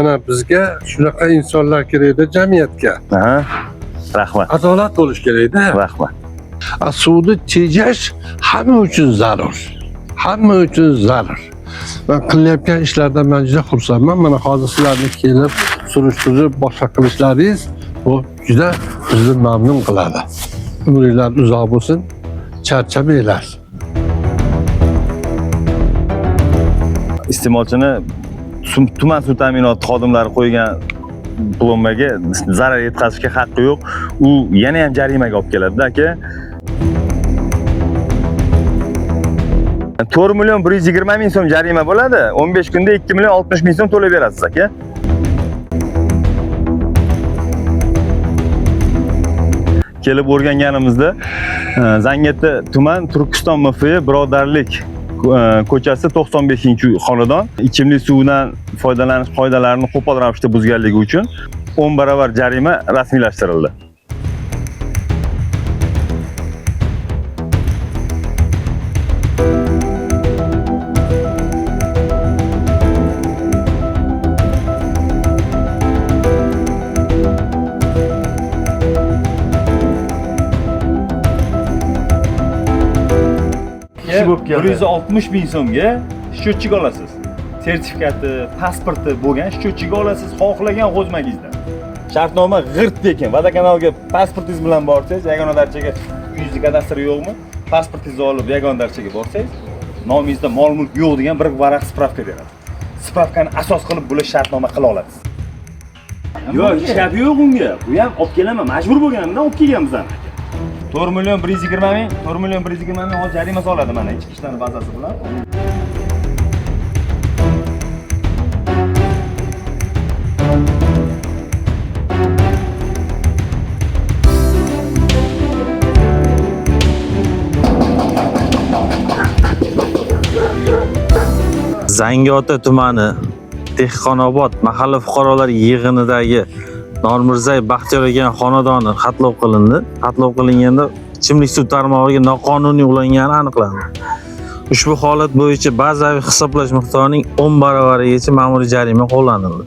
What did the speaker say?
Mana bizga shunaqa insonlar kerakda jamiyatga. Aha. Rahmat. Adolat bo'lishi kerakda. Rahmat. Suvni tejash hamma uchun zarur. Hamma uchun zarur. Man qilayotgan ishlardan man juda xursandman. Mana hozir sizlarni kelib surishtirib boshqa qilishlaringiz bu juda bizni mamnun qiladi. Umringlar uzoq bo'lsin. Charchamanglar. Iste'molchini tuman suv ta'minoti xodimlari qo'ygan plombaga zarar yetkazishga haqqi yo'q. U yana ham jarimaga olib keladi aka. 4 million 120 ming so'm jarima bo'ladi. 15 kunda 2 million 60 ming so'm to'lab berasiz aka. Kelib o'rganganimizda Zangiota tuman Turkiston MFI birodarlik ko'chasi 95-xonadon ichimlik suvidan foydalanish qoidalarini qo'pol ravishda buzganligi uchun 10 barobar jarima rasmiylashtirildi. Kishi bo'lib keldi. 160 ming so'mga счетчик olasiz. Sertifikati, pasporti bo'lgan счетчик olasiz xohlagan g'o'zmagingizdan. Shartnoma g'irt tekin. Vodokanalga pasportingiz bilan borsangiz, yagona darchaga uyingizni kadastri yo'qmi? Pasportingizni olib yagona darchaga borsangiz, nomingizda mol-mulk yo'q degan bir varaq spravka beradi. Spravkani asos qilib bular shartnoma qila oladi. Yo'q, hech gapi yo'q unga. Bu ham olib kelaman, majbur bo'lganimdan olib kelganmiz aka. 4 million 120 ming, 4 million 120 ming hozir jarima soladi mana ichki ishlar bazasi bilan. Zangiota tumani Dehqonobod mahalla fuqarolar yig'inidagi Normirzayev Baxtiyor aka xonadoni xatlov qilindi. Xatlov qilinganda ichimlik suv tarmog'iga noqonuniy ulangani aniqlandi. Ushbu holat bo'yicha bazaviy hisoblash miqdorining 10 baravarigacha ma'muriy jarima qo'llanildi.